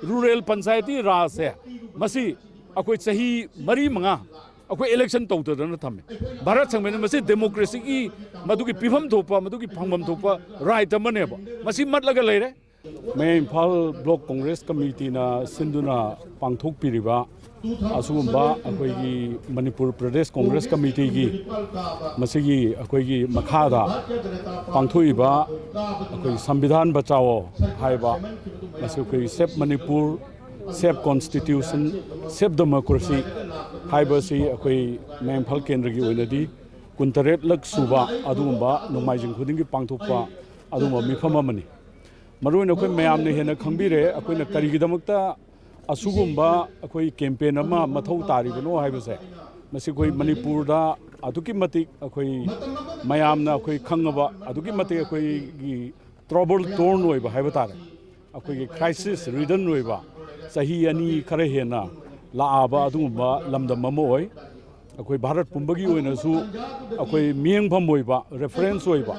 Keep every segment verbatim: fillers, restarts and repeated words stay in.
Rural panchayati ꯔꯥꯖꯁꯦ, ꯃꯁꯤ ꯑꯩꯈꯣꯏ ꯆꯍꯤ ꯃꯔꯤ ꯃꯉꯥ ꯑꯩꯈꯣꯏ ꯏꯂꯦꯛꯁꯟ ꯇꯧꯗꯗꯅ ꯊꯝꯃꯦ꯫ ꯚꯥꯔꯠ ꯁꯪꯕꯤꯙꯥꯟ ꯃꯁꯤ ꯗꯦꯃꯣꯀ꯭ꯔꯦꯁꯤꯒꯤ ꯃꯗꯨꯒꯤ ꯄꯤꯐꯝ ꯊꯣꯛꯄ, ꯃꯗꯨꯒꯤ ꯐꯪꯐꯝ ꯊꯣꯛꯄ ꯔꯥꯏꯠ ꯑꯃꯅꯦꯕ꯫ ꯃꯁꯤ ꯃꯠꯂꯒ ꯂꯩꯔꯦ꯫ ꯃꯌꯥꯏ ꯏꯝꯐꯥꯜ ꯕ꯭ꯂꯣꯛ ꯀꯣꯡꯒ꯭ꯔꯦꯁ ꯀꯃꯤꯇꯤꯅ ꯁꯤꯟꯗꯨꯅ ꯄꯥꯡꯊꯣꯛꯄꯤꯔꯤꯕ ꯑꯁꯤꯒꯨꯝꯕ ꯑꯩꯈꯣꯏꯒꯤ ꯃꯅꯤꯄꯨꯔ ꯄ꯭ꯔꯗꯦꯁ ꯀꯣꯡꯒ꯭ꯔꯦꯁ ꯀꯃꯤꯇꯤꯒꯤ ꯃꯁꯤꯒꯤ ꯑꯩꯈꯣꯏꯒꯤ ꯃꯈꯥꯗ ꯄꯥꯡꯊꯣꯛꯏꯕ ꯑꯩꯈꯣꯏ ꯁꯪꯕꯤꯙꯥꯟ ꯕꯆꯥꯋꯣ ꯍꯥꯏꯕ, ꯃꯁꯤ ꯑꯩꯈꯣꯏ ꯁꯦꯞ ꯃꯅꯤꯄꯨꯔ, ꯁꯦꯞ ꯀꯣꯟꯁꯇꯤꯇ꯭ꯌꯨꯁꯟ, ꯁꯦꯞ ꯗꯦꯃꯣꯀ꯭ꯔꯦꯁꯤ ꯍꯥꯏꯕꯁꯤ ꯑꯩꯈꯣꯏ ꯃꯌꯥꯏ ꯏꯝꯐꯥꯜ ꯀꯦꯟꯗ꯭ꯔꯒꯤ ꯑꯣꯏꯅꯗꯤ ꯀꯨꯟꯇꯔꯦꯠꯂꯛ ꯁꯨꯕ ꯑꯗꯨꯒꯨꯝꯕ ꯅꯣꯡꯃꯥꯏꯖꯤꯡ ꯈꯨꯗꯤꯡꯒꯤ ꯄꯥꯡꯊꯣꯛꯄ ꯑꯗꯨꯒꯨꯝꯕ ꯃꯤꯐꯝ ꯑꯃꯅꯤ꯫ ꯃꯔꯨꯑꯣꯏꯅ ꯑꯩꯈꯣꯏ ꯃꯌꯥꯝꯅ ꯍꯦꯟꯅ ꯈꯪꯕꯤꯔꯦ, ꯑꯩꯈꯣꯏꯅ ꯀꯔꯤꯒꯤꯗꯃꯛꯇ ꯑꯁꯤꯒꯨꯝꯕ ꯑꯩꯈꯣꯏ ꯀꯦꯝꯄꯦꯟ ꯑꯃ ꯃꯊꯧ ꯇꯥꯔꯤꯕꯅꯣ ꯍꯥꯏꯕꯁꯦ꯫ ꯃꯁꯤ ꯑꯩꯈꯣꯏ ꯃꯅꯤꯄꯨꯔꯗ ꯑꯗꯨꯛꯀꯤ ꯃꯇꯤꯛ ꯑꯩꯈꯣꯏ ꯃꯌꯥꯝꯅ ꯑꯩꯈꯣꯏ ꯈꯪꯉꯕ, ꯑꯗꯨꯛꯀꯤ ꯃꯇꯤꯛ ꯑꯩꯈꯣꯏꯒꯤ ꯇ꯭ꯔꯣꯕꯜ ꯇꯣꯔꯟ ꯑꯣꯏꯕ ꯍꯥꯏꯕ ꯇꯥꯔꯦ, ꯑꯩꯈꯣꯏꯒꯤ ꯀ꯭ꯔꯥꯏꯁꯤꯁ ꯔꯤꯗꯟ ꯑꯣꯏꯕ, ꯆꯍꯤ ꯑꯅꯤ ꯈꯔ ꯍꯦꯟꯅ ꯂꯥꯛꯑꯕ ꯑꯗꯨꯒꯨꯝꯕ ꯂꯝꯗꯝ ꯑꯃ ꯑꯣꯏ꯫ ꯑꯩꯈꯣꯏ ꯚꯥꯔꯠ ꯄꯨꯝꯕꯒꯤ ꯑꯣꯏꯅꯁꯨ ꯑꯩꯈꯣꯏ ꯃꯤꯠꯌꯦꯡꯐꯝ ꯑꯣꯏꯕ, ꯔꯦꯐꯔꯦꯟꯁ ꯑꯣꯏꯕ꯫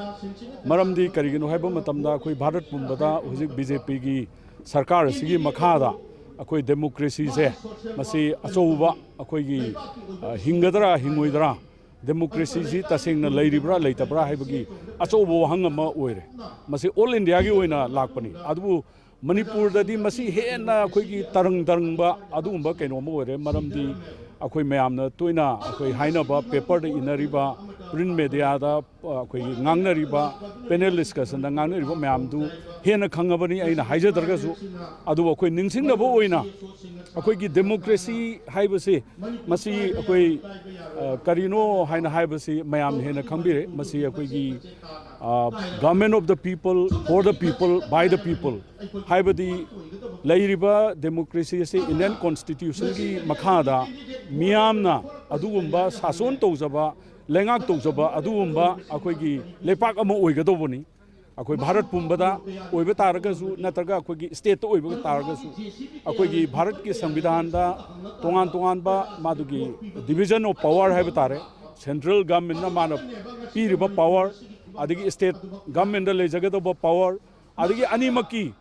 ꯃꯔꯝꯗꯤ ꯀꯔꯤꯒꯤꯅꯣ ꯍꯥꯏꯕ ꯃꯇꯝꯗ, ꯑꯩꯈꯣꯏ ꯚꯥꯔꯠ ꯄꯨꯝꯕꯗ ꯍꯧꯖꯤꯛ ꯕꯤ ꯖꯦ ꯄꯤꯒꯤ ꯁꯔꯀꯥꯔ ꯑꯁꯤꯒꯤ ꯃꯈꯥꯗ ꯑꯩꯈꯣꯏ ꯗꯦꯃꯣꯀ꯭ꯔꯦꯁꯤꯁꯦ ꯃꯁꯤ ꯑꯆꯧꯕ ꯑꯩꯈꯣꯏꯒꯤ, ꯑ, ꯍꯤꯡꯒꯗ꯭ꯔꯥ ꯍꯤꯡꯉꯣꯏꯗ꯭ꯔꯥ, ꯗꯦꯃꯣꯀ꯭ꯔꯦꯁꯤꯁꯤ ꯇꯁꯦꯡꯅ ꯂꯩꯔꯤꯕ꯭ꯔꯥ ꯂꯩꯇꯕ꯭ꯔꯥ ꯍꯥꯏꯕꯒꯤ ꯑꯆꯧꯕ ꯋꯥꯍꯪ ꯑꯃ ꯑꯣꯏꯔꯦ꯫ ꯃꯁꯤ ꯑꯣꯜ ꯏꯟꯗꯤꯌꯥꯒꯤ ꯑꯣꯏꯅ ꯂꯥꯛꯄꯅꯤ꯫ ꯑꯗꯨꯕꯨ ꯃꯅꯤꯄꯨꯔꯗꯗꯤ ꯃꯁꯤ ꯍꯦꯟꯅ ꯑꯩꯈꯣꯏꯒꯤ ꯇꯔꯪ ꯇꯔꯪꯕ ꯑꯗꯨꯒꯨꯝꯕ ꯀꯩꯅꯣ ꯑꯃ ꯑꯣꯏꯔꯦ꯫ ꯃꯔꯝꯗꯤ ꯑꯩꯈꯣꯏ ꯃꯌꯥꯝꯅ ꯇꯣꯏꯅ ꯑꯩꯈꯣꯏ ꯍꯥꯏꯅꯕ, ꯄꯦꯄꯔꯗ ꯏꯅꯔꯤꯕ, ꯄ꯭ꯔꯤꯟ ꯃꯦꯗꯤꯌꯥꯗ, ꯑ, ꯑꯩꯈꯣꯏꯒꯤ ꯉꯥꯡꯅꯔꯤꯕ, ꯄꯦꯅꯦꯜ ꯗꯤꯁꯀꯁꯟꯗ ꯉꯥꯡꯅꯔꯤꯕ ꯃꯌꯥꯝꯗꯨ ꯍꯦꯟꯅ ꯈꯪꯉꯕꯅꯤ ꯑꯩꯅ ꯍꯥꯏꯖꯗ꯭ꯔꯒꯁꯨ꯫ ꯑꯗꯨꯕꯨ ꯑꯩꯈꯣꯏ ꯅꯤꯡꯁꯤꯡꯅꯕ ꯑꯣꯏꯅ ꯑꯩꯈꯣꯏꯒꯤ ꯗꯦꯃꯣꯀ꯭ꯔꯦꯁꯤ ꯍꯥꯏꯕꯁꯤ, ꯃꯁꯤ ꯑꯩꯈꯣꯏ, ꯑ, ꯀꯔꯤꯅꯣ ꯍꯥꯏꯅ ꯍꯥꯏꯕꯁꯤ ꯃꯌꯥꯝ ꯍꯦꯟꯅ ꯈꯪꯕꯤꯔꯦ꯫ ꯃꯁꯤ ꯑꯩꯈꯣꯏꯒꯤ, ꯑ, government of the people, for the people, by the people ꯍꯥꯏꯕꯗꯤ ꯂꯩꯔꯤꯕ ꯗꯦꯃꯣꯀ꯭ꯔꯦꯁꯤ ꯑꯁꯤ ꯏꯟꯗꯤꯌꯟ ꯀꯣꯟꯁꯇꯤꯇ꯭ꯌꯨꯁꯟꯒꯤ ꯃꯈꯥꯗ ꯃꯤꯌꯥꯝꯅ ꯑꯗꯨꯒꯨꯝꯕ ꯁꯥꯁꯣꯟ ꯇꯧꯖꯕ, ꯂꯩꯉꯥꯛ ꯇꯧꯖꯕ ꯑꯗꯨꯒꯨꯝꯕ ꯑꯩꯈꯣꯏꯒꯤ ꯂꯩꯄꯥꯛ ꯑꯃ ꯑꯣꯏꯒꯗꯧꯕꯅꯤ꯫ ꯑꯩꯈꯣꯏ ꯚꯥꯔꯠ ꯄꯨꯝꯕꯗ ꯑꯣꯏꯕ ꯇꯥꯔꯒꯁꯨ, ꯅꯠꯇ꯭ꯔꯒ ꯑꯩꯈꯣꯏꯒꯤ ꯁ꯭ꯇꯦꯠꯇ ꯑꯣꯏꯕ ꯇꯥꯔꯒꯁꯨ, ꯑꯩꯈꯣꯏꯒꯤ ꯚꯥꯔꯠꯀꯤ ꯁꯪꯕꯤꯙꯥꯟꯗ ꯇꯣꯉꯥꯟ ꯇꯣꯉꯥꯟꯕ ꯃꯥꯗꯨꯒꯤ division of power ꯍꯥꯏꯕ ꯇꯥꯔꯦ, ꯁꯦꯟꯇ꯭ꯔꯦꯜ ꯒꯚꯔꯟꯃꯦꯟꯠꯅ ꯃꯥꯅ ꯄꯤꯔꯤꯕ ꯄꯥꯋꯔ, ꯑꯗꯒꯤ ꯁ꯭ꯇꯦꯠ ꯒꯚꯔꯟꯃꯦꯟꯠꯇ ꯂꯩꯖꯒꯗꯧꯕ ꯄꯥꯋꯔ, ꯑꯗꯒꯤ ꯑꯅꯤꯃꯛꯀꯤ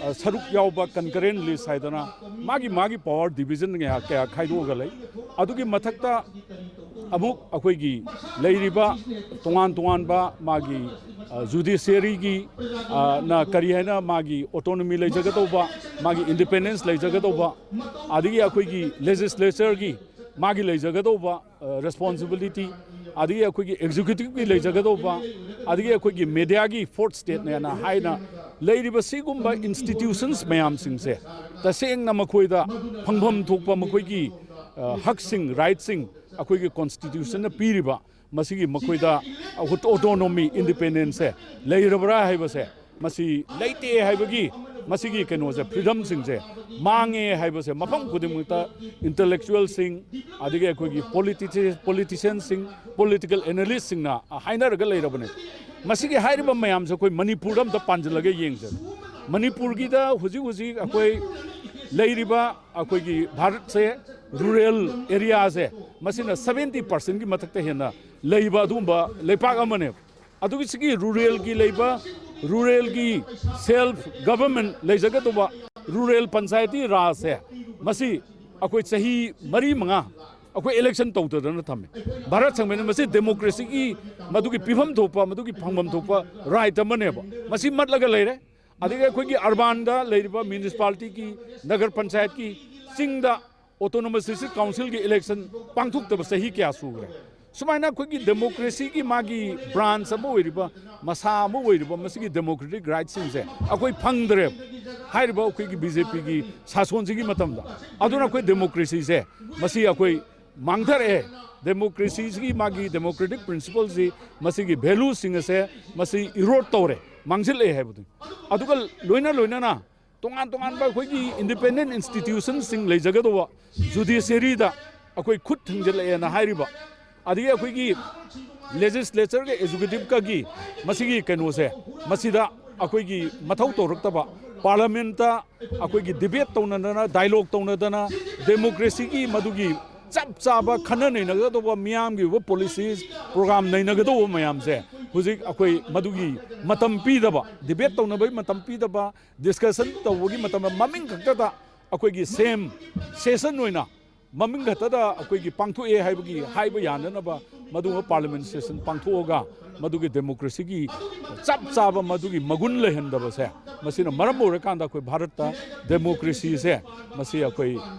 ꯑ, ꯁꯔꯨꯛ ꯌꯥꯎꯕ concurrent list ꯍꯥꯏꯗꯅ ꯃꯥꯒꯤ ꯃꯥꯒꯤ power division ꯀꯌꯥ ꯀꯌꯥ ꯈꯥꯏꯗꯣꯛꯑꯒ ꯂꯩ꯫ ꯑꯗꯨꯒꯤ ꯃꯊꯛꯇ ꯑꯃꯨꯛ ꯑꯩꯈꯣꯏꯒꯤ ꯂꯩꯔꯤꯕ ꯇꯣꯉꯥꯟ ꯇꯣꯉꯥꯟꯕ ꯃꯥꯒꯤ, ꯑ, judiciaryꯒꯤ, ꯑ, ꯅ ꯀꯔꯤ ꯍꯥꯏꯅ ꯃꯥꯒꯤ autonomy ꯂꯩꯖꯒꯗꯧꯕ, ꯃꯥꯒꯤ independence ꯂꯩꯖꯒꯗꯧꯕ, ꯑꯗꯒꯤ ꯑꯩꯈꯣꯏꯒꯤ legislatureꯒꯤ ꯃꯥꯒꯤ ꯂꯩꯖꯒꯗꯧꯕ, ꯑ, responsibility, ꯑꯗꯒꯤ ꯑꯩꯈꯣꯏꯒꯤ executiveꯀꯤ ꯂꯩꯖꯒꯗꯧꯕ, ꯑꯗꯒꯤ ꯑꯩꯈꯣꯏꯒꯤ mediaꯒꯤ fourth stateꯅꯦꯅ ꯍꯥꯏꯅ ꯂꯩꯔꯤꯕ ꯁꯤꯒꯨꯝꯕ institutions ꯃꯌꯥꯝꯁꯤꯡꯁꯦ ꯇꯁꯦꯡꯅ ꯃꯈꯣꯏꯗ ꯐꯪꯐꯝ ꯊꯣꯛꯄ ꯃꯈꯣꯏꯒꯤ, ꯑ, ꯍꯛꯁꯤꯡ, rightꯁꯤꯡ ꯑꯩꯈꯣꯏꯒꯤ constitutionꯅ ꯄꯤꯔꯤꯕ ꯃꯁꯤꯒꯤ ꯃꯈꯣꯏꯗ autonomy, independenceꯁꯦ ꯂꯩꯔꯕ꯭ꯔꯥ ꯍꯥꯏꯕꯁꯦ, ꯃꯁꯤ ꯂꯩꯇꯦ ꯍꯥꯏꯕꯒꯤ ꯃꯁꯤꯒꯤ ꯀꯩꯅꯣꯁꯦ, freedomꯁꯤꯡꯁꯦ ꯃꯥꯡꯉꯦ ꯍꯥꯏꯕꯁꯦ ꯃꯐꯝ ꯈꯨꯗꯤꯡꯃꯛꯇ intellectualꯁꯤꯡ, ꯑꯗꯒꯤ ꯑꯩꯈꯣꯏꯒꯤ politici-, politicianꯁꯤꯡ, political analystꯁꯤꯡꯅ ꯍꯥꯏꯅꯔꯒ ꯂꯩꯔꯕꯅꯦ꯫ ꯃꯁꯤꯒꯤ ꯍꯥꯏꯔꯤꯕ ꯃꯌꯥꯝꯁꯦ ꯑꯩꯈꯣꯏ ꯃꯅꯤꯄꯨꯔꯗ ꯑꯝꯇ ꯄꯥꯟꯁꯤꯜꯂꯒ ꯌꯦꯡꯁꯦ꯫ ꯃꯅꯤꯄꯨꯔꯒꯤꯗ ꯍꯧꯖꯤꯛ ꯍꯧꯖꯤꯛ ꯑꯩꯈꯣꯏ ꯂꯩꯔꯤꯕ ꯑꯩꯈꯣꯏꯒꯤ ꯚꯥꯔꯠꯁꯦ, rural areaꯁꯦ, ꯃꯁꯤꯅ seventy percentꯀꯤ ꯃꯊꯛꯇ ꯍꯦꯟꯅ ꯂꯩꯕ ꯑꯗꯨꯒꯨꯝꯕ ꯂꯩꯄꯥꯛ ꯑꯃꯅꯦꯕ꯫ ꯑꯗꯨꯒꯤ ꯁꯤꯒꯤ ruralꯒꯤ ꯂꯩꯕ, ruralꯒꯤ self government ꯂꯩꯖꯒꯗꯧꯕ rural ꯄꯟꯆꯥꯌꯇꯤ ꯔꯥꯖꯁꯦ, ꯃꯁꯤ ꯑꯩꯈꯣꯏ ꯆꯍꯤ ꯃꯔꯤ ꯃꯉꯥ ꯑꯩꯈꯣꯏ election ꯇꯧꯗꯗꯅ ꯊꯝꯃꯦ꯫ ꯚꯥꯔꯠ ꯁꯪꯕꯤꯙꯥꯟ ꯃꯁꯤ democracyꯒꯤ ꯃꯗꯨꯒꯤ ꯄꯤꯐꯝ ꯊꯣꯛꯄ, ꯃꯗꯨꯒꯤ ꯐꯪꯐꯝ ꯊꯣꯛꯄ right ꯑꯃꯅꯦꯕ꯫ ꯃꯁꯤ ꯃꯠꯂꯒ ꯂꯩꯔꯦ꯫ ꯑꯗꯒꯤ ꯑꯩꯈꯣꯏꯒꯤ urbanꯗ ꯂꯩꯔꯤꯕ municipalityꯒꯤ, ꯅꯒꯔ ꯄꯟꯆꯥꯌꯠꯀꯤ, ꯆꯤꯡꯗ autonomous district councilꯒꯤ election ꯄꯥꯡꯊꯣꯛꯇꯕ ꯆꯍꯤ ꯀꯌꯥ ꯁꯨꯈ꯭ꯔꯦ꯫ ꯁꯨꯃꯥꯏꯅ ꯑꯩꯈꯣꯏꯒꯤ democracyꯒꯤ ꯃꯥꯒꯤ branch ꯑꯃ ꯑꯣꯏꯔꯤꯕ, ꯃꯁꯥ ꯑꯃ ꯑꯣꯏꯔꯤꯕ ꯃꯁꯤꯒꯤ democratic rightꯁꯤꯡꯁꯦ ꯑꯩꯈꯣꯏ ꯐꯪꯗ꯭ꯔꯦꯕ, ꯍꯥꯏꯔꯤꯕ ꯑꯩꯈꯣꯏꯒꯤ BJPꯒꯤ ꯁꯥꯁꯣꯟꯁꯤꯒꯤ ꯃꯇꯝꯗ꯫ ꯑꯗꯨꯅ ꯑꯩꯈꯣꯏ democracyꯁꯦ ꯃꯁꯤ ꯑꯩꯈꯣꯏ ꯃꯥꯡꯊꯔꯛꯑꯦ꯫ Democracyꯁꯤꯒꯤ ꯃꯥꯒꯤ democratic principleꯁꯤ, ꯃꯁꯤꯒꯤ valueꯁꯤꯡ ꯑꯁꯦ ꯃꯁꯤ erode ꯇꯧꯔꯦ, ꯃꯥꯡꯁꯤꯜꯂꯛꯑꯦ ꯍꯥꯏꯕꯗꯨꯅꯤ꯫ ꯑꯗꯨꯒ ꯂꯣꯏꯅ ꯂꯣꯏꯅꯅ ꯇꯣꯉꯥꯟ ꯇꯣꯉꯥꯟꯕ ꯑꯩꯈꯣꯏꯒꯤ independent institutionꯁꯤꯡ ꯂꯩꯖꯒꯗꯧꯕ judiciaryꯗ ꯑꯩꯈꯣꯏ ꯈꯨꯠ ꯊꯤꯡꯖꯤꯜꯂꯛꯑꯦꯅ ꯍꯥꯏꯔꯤꯕ, ꯑꯗꯒꯤ ꯑꯩꯈꯣꯏꯒꯤ legislatureꯒ executiveꯀꯒꯤ ꯃꯁꯤꯒꯤ ꯀꯩꯅꯣꯁꯦ, ꯃꯁꯤꯗ ꯑꯩꯈꯣꯏꯒꯤ ꯃꯊꯧ ꯇꯧꯔꯛꯇꯕ, parliamentꯇ ꯑꯩꯈꯣꯏꯒꯤ debate ꯇꯧꯅꯗꯅ, dialogue ꯇꯧꯅꯗꯅ, democracyꯒꯤ ꯃꯗꯨꯒꯤ ꯆꯞ ꯆꯥꯕ ꯈꯟꯅ ꯅꯩꯅꯒꯗꯧꯕ, ꯃꯤꯌꯥꯝꯒꯤ ꯑꯣꯏꯕ policies, program ꯅꯩꯅꯒꯗꯧꯕ ꯃꯌꯥꯝꯁꯦ ꯍꯧꯖꯤꯛ ꯑꯩꯈꯣꯏ ꯃꯗꯨꯒꯤ ꯃꯇꯝ ꯄꯤꯗꯕ, ꯗꯤꯕꯦꯠ ꯇꯧꯅꯕꯒꯤ ꯃꯇꯝ ꯄꯤꯗꯕ, ꯗꯤꯁꯀꯁꯟ ꯇꯧꯕꯒꯤ ꯃꯇꯝ, ꯃꯃꯤꯡ ꯈꯛꯇꯗ ꯑꯩꯈꯣꯏꯒꯤ ꯁꯦꯝ ꯁꯦꯁꯟ ꯑꯣꯏꯅ ꯃꯃꯤꯡ ꯈꯛꯇꯗ ꯑꯩꯈꯣꯏꯒꯤ ꯄꯥꯡꯊꯣꯛꯑꯦ ꯍꯥꯏꯕꯒꯤ ꯍꯥꯏꯕ ꯌꯥꯅꯅꯕ ꯃꯗꯨꯒꯨꯝꯕ ꯄꯥꯔꯂꯤꯌꯥꯃꯦꯟ ꯁꯦꯁꯟ ꯄꯥꯡꯊꯣꯛꯑꯒ ꯃꯗꯨꯒꯤ ꯗꯦꯃꯣꯀ꯭ꯔꯦꯁꯤꯒꯤ ꯆꯞ ꯆꯥꯕ ꯃꯗꯨꯒꯤ ꯃꯒꯨꯟ ꯂꯩꯍꯟꯗꯕꯁꯦ, ꯃꯁꯤꯅ ꯃꯔꯝ ꯑꯣꯏꯔꯀꯥꯟꯗ ꯑꯩꯈꯣꯏ ꯚꯥꯔꯠꯇ ꯗꯦꯃꯣꯀ꯭ꯔꯦꯁꯤꯁꯦ ꯃꯁꯤ ꯑꯩꯈꯣꯏ,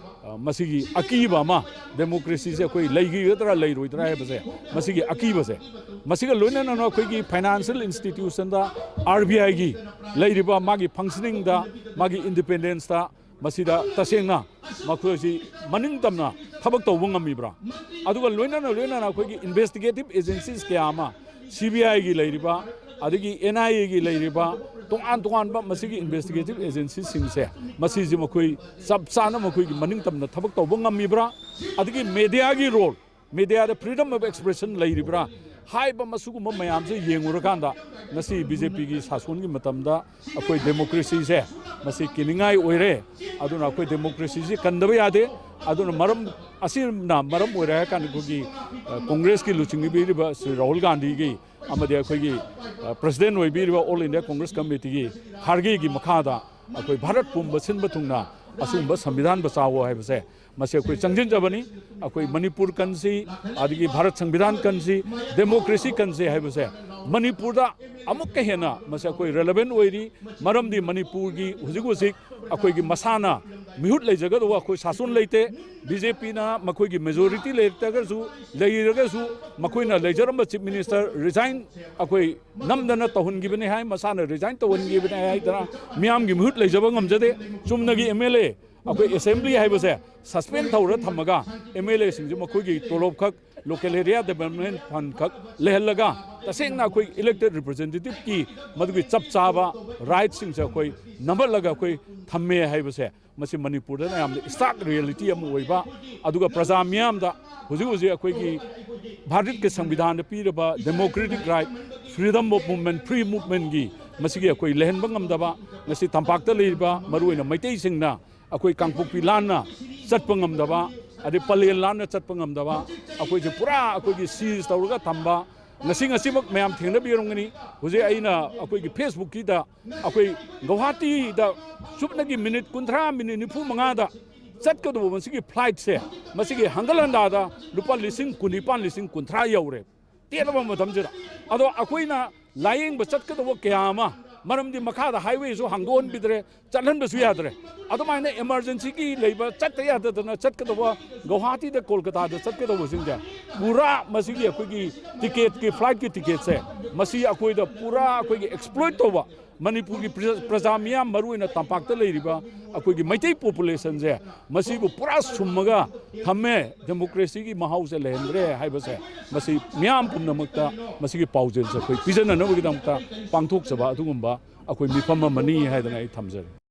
ꯑ, ꯃꯁꯤꯒꯤ ꯑꯀꯤꯕ ꯑꯃ, ꯗꯦꯃꯣꯀ꯭ꯔꯦꯁꯤꯁꯦ ꯑꯩꯈꯣꯏ ꯂꯩꯈꯤꯒꯗ꯭ꯔꯥ ꯂꯩꯔꯣꯏꯗ꯭ꯔꯥ ꯍꯥꯏꯕꯁꯦ, ꯃꯁꯤꯒꯤ ꯑꯀꯤꯕꯁꯦ, ꯃꯁꯤꯒ ꯂꯣꯏꯅꯅ ꯑꯩꯈꯣꯏꯒꯤ ꯐꯥꯏꯅꯥꯟꯁꯤꯌꯦꯜ ꯏꯟꯁꯇꯤꯇ꯭ꯌꯨꯁꯟꯗ, ꯑꯥꯔ ꯕꯤ ꯑꯥꯏꯒꯤ ꯂꯩꯔꯤꯕ ꯃꯥꯒꯤ ꯐꯪꯁꯅꯤꯡꯗ, ꯃꯥꯒꯤ ꯏꯟꯗꯤꯄꯦꯟꯗꯦꯟꯁꯇ, ꯃꯁꯤꯗ ꯇꯁꯦꯡꯅ ꯃꯈꯣꯏꯁꯤ ꯃꯅꯤꯡ ꯇꯝꯅ ꯊꯕꯛ ꯇꯧꯕ ꯉꯝꯃꯤꯕ꯭ꯔꯥ? ꯑꯗꯨꯒ ꯂꯣꯏꯅꯅ ꯂꯣꯏꯅꯅ ꯑꯩꯈꯣꯏꯒꯤ ꯏꯟꯚꯦꯁꯇꯤꯒꯦꯇꯤꯞ ꯑꯦꯖꯦꯟꯁꯤꯁ ꯀꯌꯥ ꯑꯃ, ꯁꯤ ꯕꯤ ꯑꯥꯏꯒꯤ ꯂꯩꯔꯤꯕ, ꯑꯗꯒꯤ ꯑꯦꯟ ꯑꯥꯏ ꯑꯦꯒꯤ ꯂꯩꯔꯤꯕ, ꯇꯣꯉꯥꯟ ꯇꯣꯉꯥꯟꯕ ꯃꯁꯤꯒꯤ ꯏꯟꯚꯦꯁꯇꯤꯒꯦꯇꯤꯞ ꯑꯦꯖꯦꯟꯁꯤꯁꯤꯡꯁꯦ, ꯃꯁꯤꯁꯤ ꯃꯈꯣꯏ ꯆꯞ ꯆꯥꯅ ꯃꯈꯣꯏꯒꯤ ꯃꯅꯤꯡ ꯇꯝꯅ ꯊꯕꯛ ꯇꯧꯕ ꯉꯝꯃꯤꯕ꯭ꯔꯥ? ꯑꯗꯒꯤ ꯃꯦꯗꯤꯌꯥꯒꯤ ꯔꯣꯜ, ꯃꯦꯗꯤꯌꯥꯗ ꯐ꯭ꯔꯤꯗꯝ ꯑꯣꯐ ꯑꯦꯛꯁꯄ꯭ꯔꯦꯁꯟ ꯂꯩꯔꯤꯕ꯭ꯔꯥ ꯍꯥꯏꯕ ꯃꯁꯤꯒꯨꯝꯕ ꯃꯌꯥꯝꯁꯦ ꯌꯦꯡꯉꯨꯔꯀꯥꯟꯗ ꯉꯁꯤ ꯕꯤ ꯖꯦ ꯄꯤꯒꯤ ꯁꯥꯁꯣꯟꯒꯤ ꯃꯇꯝꯗ ꯑꯩꯈꯣꯏ ꯗꯦꯃꯣꯀ꯭ꯔꯦꯁꯤꯁꯦ ꯃꯁꯤ ꯀꯤꯅꯤꯡꯉꯥꯏ ꯑꯣꯏꯔꯦ꯫ ꯑꯗꯨꯅ ꯑꯩꯈꯣꯏ ꯗꯦꯃꯣꯀ꯭ꯔꯦꯁꯤꯁꯤ ꯀꯟꯗꯕ ꯌꯥꯗꯦ꯫ ꯑꯗꯨꯅ ꯃꯔꯝ ꯑꯁꯤꯅ ꯃꯔꯝ ꯑꯣꯏꯔꯦ ꯍꯥꯏꯔ ꯀꯥꯟꯗ ꯑꯩꯈꯣꯏꯒꯤ, ꯑ, ꯀꯣꯡꯒ꯭ꯔꯦꯁꯀꯤ ꯂꯨꯆꯤꯡꯕꯤꯔꯤꯕ ꯁ꯭ꯔꯤ ꯔꯥꯍꯨꯜ ꯒꯥꯟꯙꯤꯒꯤ ꯑꯃꯗꯤ ꯑꯩꯈꯣꯏꯒꯤ, ꯑ, ꯄ꯭ꯔꯁꯤꯗꯦꯟ ꯑꯣꯏꯕꯤꯔꯤꯕ ꯑꯣꯜ ꯏꯟꯗꯤꯌꯥ ꯀꯣꯡꯒ꯭ꯔꯦꯁ ꯀꯃꯤꯇꯤꯒꯤ ꯈꯥꯔꯒꯦꯒꯤ ꯃꯈꯥꯗ ꯑꯩꯈꯣꯏ ꯚꯥꯔꯠ ꯄꯨꯝꯕ ꯁꯤꯟꯕ ꯊꯨꯡꯅ ꯑꯁꯤꯒꯨꯝꯕ ꯁꯪꯕꯤꯙꯥꯟꯕꯨ ꯆꯥꯎꯑꯣ ꯍꯥꯏꯕꯁꯦ ꯃꯁꯤ ꯑꯩꯈꯣꯏ ꯆꯪꯁꯤꯟꯖꯕꯅꯤ꯫ ꯑꯩꯈꯣꯏ ꯃꯅꯤꯄꯨꯔ ꯀꯟꯁꯤ, ꯑꯗꯒꯤ ꯚꯥꯔꯠ ꯁꯪꯕꯤꯙꯥꯟ ꯀꯟꯁꯤ, ꯗꯦꯃꯣꯀ꯭ꯔꯦꯁꯤ ꯀꯟꯁꯤ ꯍꯥꯏꯕꯁꯦ ꯃꯅꯤꯄꯨꯔꯗ ꯑꯃꯨꯛꯀ ꯍꯦꯟꯅ ꯃꯁꯤ ꯑꯩꯈꯣꯏ ꯔꯦꯂꯦꯕꯦꯟ ꯑꯣꯏꯔꯤ꯫ ꯃꯔꯝꯗꯤ ꯃꯅꯤꯄꯨꯔꯒꯤ ꯍꯧꯖꯤꯛ ꯍꯧꯖꯤꯛ ꯑꯩꯈꯣꯏꯒꯤ ꯃꯁꯥꯅ ꯃꯤꯍꯨꯠ ꯂꯩꯖꯒꯗꯧꯕ ꯑꯩꯈꯣꯏ ꯁꯥꯁꯣꯟ ꯂꯩꯇꯦ꯫ ꯕꯤ ꯖꯦ ꯄꯤꯅ ꯃꯈꯣꯏꯒꯤ ꯃꯦꯖꯣꯔꯤꯇꯤ ꯂꯩꯔꯛꯇ꯭ꯔꯒꯁꯨ, ꯂꯩꯔꯒꯁꯨ ꯃꯈꯣꯏꯅ ꯂꯩꯖꯔꯝꯕ ꯆꯤꯐ ꯃꯤꯅꯤꯁꯇꯔ ꯔꯤꯖꯥꯏꯟ ꯑꯩꯈꯣꯏ ꯅꯝꯗꯅ ꯇꯧꯍꯟꯈꯤꯕꯅꯤ ꯍꯥꯏ, ꯃꯁꯥꯅ ꯔꯤꯖꯥꯏꯟ ꯇꯧꯍꯟꯈꯤꯕꯅꯤ ꯍꯥꯏꯗꯅ ꯃꯤꯌꯥꯝꯒꯤ ꯃꯤꯍꯨꯠ ꯂꯩꯖꯕ ꯉꯝꯖꯗꯦ꯫ ꯆꯨꯝꯅꯒꯤ ꯑꯦꯝ ꯑꯦꯜ ꯑꯦ, ꯑꯩꯈꯣꯏ ꯑꯦꯁꯦꯝꯕ꯭ꯂꯤ ꯍꯥꯏꯕꯁꯦ ꯁꯁꯄꯦꯟ ꯇꯧꯔ ꯊꯝꯃꯒ ꯑꯦꯝ ꯑꯦꯜ ꯑꯦꯁꯤꯡꯁꯦ ꯃꯈꯣꯏꯒꯤ ꯇꯣꯂꯣꯞ ꯈꯛ, ꯂꯣꯀꯦꯜ ꯑꯦꯔꯤꯌꯥ ꯗꯦꯕꯂꯞꯃꯦꯟ ꯐꯟ ꯈꯛ ꯂꯩꯍꯜꯂꯒ ꯇꯁꯦꯡꯅ ꯑꯩꯈꯣꯏ ꯏꯂꯦꯛꯇꯦꯠ ꯔꯤꯄ꯭ꯔꯖꯦꯟꯇꯦꯇꯤꯞꯀꯤ ꯃꯗꯨꯒꯤ ꯆꯞ ꯆꯥꯕ ꯔꯥꯏꯠꯁꯤꯡꯁꯦ ꯑꯩꯈꯣꯏ ꯅꯝꯍꯠꯂꯒ ꯑꯩꯈꯣꯏ ꯊꯝꯃꯦ ꯍꯥꯏꯕꯁꯦ ꯃꯁꯤ ꯃꯅꯤꯄꯨꯔꯗꯅ ꯌꯥꯝꯅ ꯁ꯭ꯇꯥꯔꯛ ꯔꯤꯌꯦꯂꯤꯇꯤ ꯑꯃ ꯑꯣꯏꯕ, ꯑꯗꯨꯒ ꯄ꯭ꯔꯖꯥ ꯃꯤꯌꯥꯝꯗ ꯍꯧꯖꯤꯛ ꯍꯧꯖꯤꯛ ꯑꯩꯈꯣꯏꯒꯤ ꯚꯥꯔꯠꯀꯤ ꯁꯪꯕꯤꯙꯥꯟꯗ ꯄꯤꯔꯕ democratic right, freedom of movement, free ꯃꯨꯚꯃꯦꯟꯒꯤ ꯃꯁꯤꯒꯤ ꯑꯩꯈꯣꯏ ꯂꯩꯍꯟꯕ ꯉꯝꯗꯕ, ꯉꯁꯤ ꯇꯝꯄꯥꯛꯇ ꯂꯩꯔꯤꯕ ꯃꯔꯨꯑꯣꯏꯅ ꯃꯩꯇꯩꯁꯤꯡꯅ ꯑꯩꯈꯣꯏ ꯀꯥꯡꯄꯣꯛꯄꯤ ꯂꯥꯟꯅ ꯆꯠꯄ ꯉꯝꯗꯕ, ꯑꯗꯩ ꯄꯂꯦꯜ ꯂꯥꯟꯅ ꯆꯠꯄ ꯉꯝꯗꯕ, ꯑꯩꯈꯣꯏꯁꯦ ꯄꯨꯔꯥ ꯑꯩꯈꯣꯏꯒꯤ ꯁꯤꯖ ꯇꯧꯔꯒ ꯊꯝꯕ, ꯉꯁꯤ ꯉꯁꯤꯃꯛ ꯃꯌꯥꯝ ꯊꯦꯡꯅꯕꯤꯔꯝꯒꯅꯤ꯫ ꯍꯧꯖꯤꯛ ꯑꯩꯅ ꯑꯩꯈꯣꯏꯒꯤ Facebookꯀꯤꯗ ꯑꯩꯈꯣꯏ ꯒꯧꯍꯥꯇꯤꯗ ꯆꯨꯞꯅꯒꯤ ꯃꯤꯅꯤꯠ ꯀꯨꯟꯊ꯭ꯔꯥ, ꯃꯤꯅꯤꯠ ꯅꯤꯐꯨ ꯃꯉꯥꯗ ꯆꯠꯀꯗꯧꯕ ꯃꯁꯤꯒꯤ flightꯁꯦ, ꯃꯁꯤꯒꯤ ꯍꯪꯒꯠ ꯍꯟꯗꯥꯗ ꯂꯨꯄꯥ ꯂꯤꯁꯤꯡ ꯀꯨꯟꯅꯤꯄꯥꯟ, ꯂꯤꯁꯤꯡ ꯀꯨꯟꯊ꯭ꯔꯥ ꯌꯧꯔꯦ꯫ ꯇꯦꯜꯂꯕ ꯃꯇꯝꯁꯤꯗ꯫ ꯑꯗꯣ ꯑꯩꯈꯣꯏꯅ ꯂꯥꯌꯦꯡꯕ ꯆꯠꯀꯗꯧꯕ ꯀꯌꯥ ꯑꯃ, ꯃꯔꯝꯗꯤ ꯃꯈꯥꯗ highwayꯁꯨ ꯍꯥꯡꯗꯣꯛꯍꯟꯕꯤꯗ꯭ꯔꯦ, ꯆꯠꯍꯟꯕꯁꯨ ꯌꯥꯗ꯭ꯔꯦ꯫ ꯑꯗꯨꯃꯥꯏꯅ emergencyꯒꯤ ꯂꯩꯕ, ꯆꯠꯇ ꯌꯥꯗꯗꯅ ꯆꯠꯀꯗꯧꯕ, ꯒꯧꯍꯥꯇꯤꯗ ꯀꯣꯜꯀꯇꯥꯗ ꯆꯠꯀꯗꯧꯕꯁꯤꯡꯁꯦ ꯄꯨꯔꯥ ꯃꯁꯤꯒꯤ ꯑꯩꯈꯣꯏꯒꯤ ticketꯀꯤ, flightꯀꯤ ticketꯁꯦ, ꯃꯁꯤ ꯑꯩꯈꯣꯏꯗ ꯄꯨꯔꯥ ꯑꯩꯈꯣꯏꯒꯤ exploit ꯇꯧꯕ, ꯃꯅꯤꯄꯨꯔꯒꯤ ꯄ꯭ꯔꯖꯥ, ꯄ꯭ꯔꯖꯥ ꯃꯤꯌꯥꯝ, ꯃꯔꯨꯑꯣꯏꯅ ꯇꯝꯄꯥꯛꯇ ꯂꯩꯔꯤꯕ ꯑꯩꯈꯣꯏꯒꯤ ꯃꯩꯇꯩ populationꯁꯦ, ꯃꯁꯤꯕꯨ ꯄꯨꯔꯥ ꯁꯨꯝꯃꯒ ꯊꯝꯃꯦ, democracyꯒꯤ ꯃꯍꯥꯎꯁꯦ ꯂꯩꯍꯟꯗ꯭ꯔꯦ ꯍꯥꯏꯕꯁꯦ, ꯃꯁꯤ ꯃꯤꯌꯥꯝ ꯄꯨꯝꯅꯃꯛꯇ ꯃꯁꯤꯒꯤ ꯄꯥꯎꯖꯦꯜꯁꯦ ꯑꯩꯈꯣꯏ ꯄꯤꯖꯅꯅꯕꯒꯤꯗꯃꯛꯇ ꯄꯥꯡꯊꯣꯛꯆꯕ ꯑꯗꯨꯒꯨꯝꯕ ꯑꯩꯈꯣꯏ ꯃꯤꯐꯝ ꯑꯃꯅꯤ ꯍꯥꯏꯗꯅ ꯑꯩ ꯊꯝꯖꯔꯤ꯫